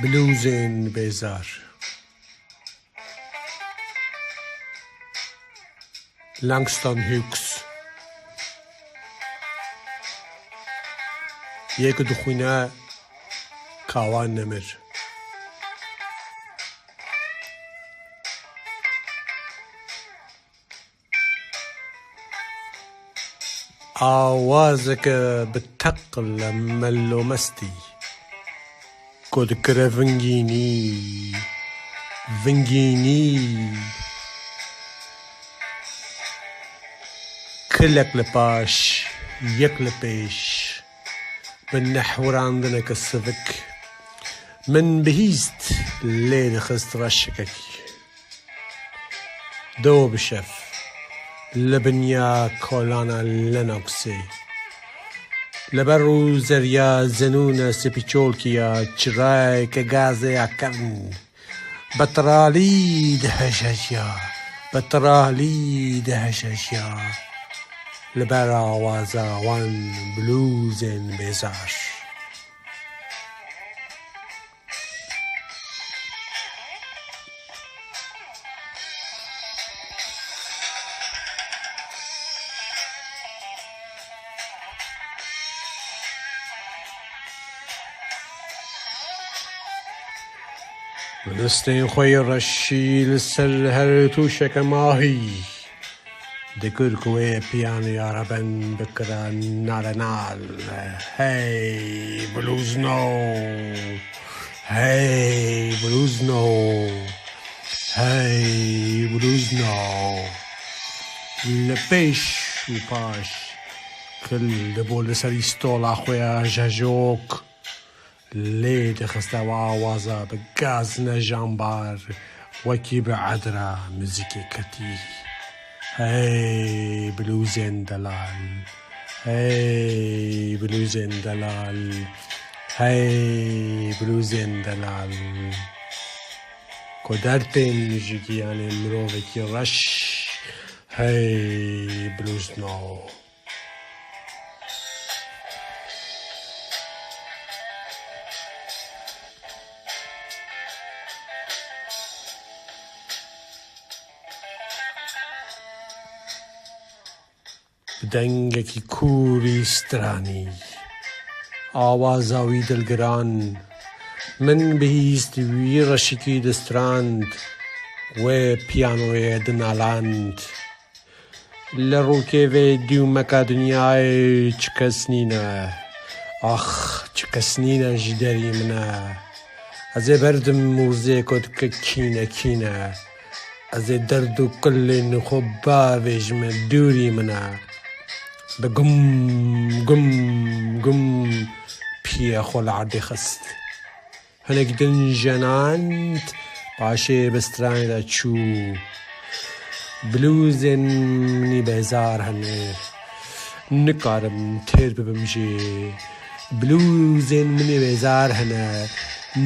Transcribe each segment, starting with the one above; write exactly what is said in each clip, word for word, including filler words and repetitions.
Blûzên bêzar. Langston Hughes. Yê ku dixwîne kawan nemir. Awazeke bi teqle melomestî ku dikire vingînî, vingînî. Kilek li paş, yek li pêş, bi nehwirandineke sivik min bihîst lê dixist reşikekî. Do bi şev li binya kolana Lennoxê, li ber rûzeriya zenûne spîçolkî ya çirayeke gazê ya kevn bi tiralî dihejhejiya, bi tiralî dihejhejiya li ber awaza wan blûzên bêzar. Bi destên xwe yê reşî li ser her tûşeke mahî. Dikir ku wê piyanoya reben bikira nalenal. Hey, blûzno! Hey, blûzno! Hey, blûzno! Li pêş û paş kil dibû li serî stola xwe ya jejok. Lê dixiste ew awaza bi gazine jambar, wekî bi edra muzîkê ketî. Hey, blûzên delal! Hey, blûzên delal! Hey, blûzên delal! Ku dertên ji giyanê mirovekî reş. Hey, blûzno! Bi dengekî kûrî stranî, awaza wî dilgiran, min bihîst wî reşikî distrand, wê piyanoyê dinaland. Li rûkê vê dûmeka dinyayê çi kes nîne. Ax, çi kes nîne ji derî min e. Ez ê berdim û zêko dike kîne kîne. Ez ê derd û kulên xwe bavêjime dûrî min e. Bi gum, gum, gum piyê xwe li erdê xist. Hinek din jenand, paşê bi stranê de çû. Blûzên minî bêzar hene, nikarim têr bibim jê. Blûzên minî bêzar hene,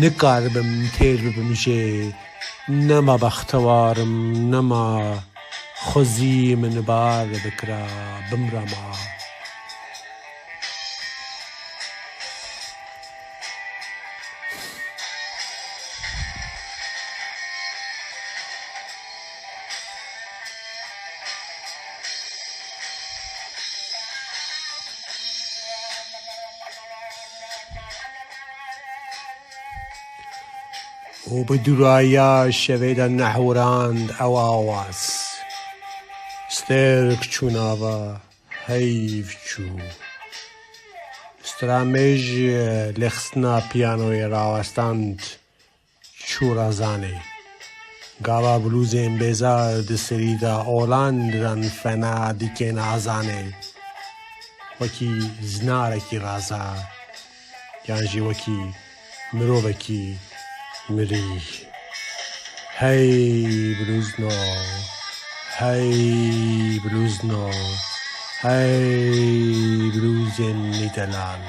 nikaribim têr bibim jê. Nema bextewar im, nema xwezî min bar bikira, bimrama. Û bi dûrayiya şevê de nehwirand ew awaz. Stêrk çû nava, heyv çû. Stramêj lêxistina piyanoyê rawestand, çû razanê. Gava blûzên bêzar di serî de olan didan fena dîkên azanê. Wekî zinarekî raza, yan jî wekî mirovekî mirî. Hey blûzno, hey blûzno, hey blûzên nîdelal.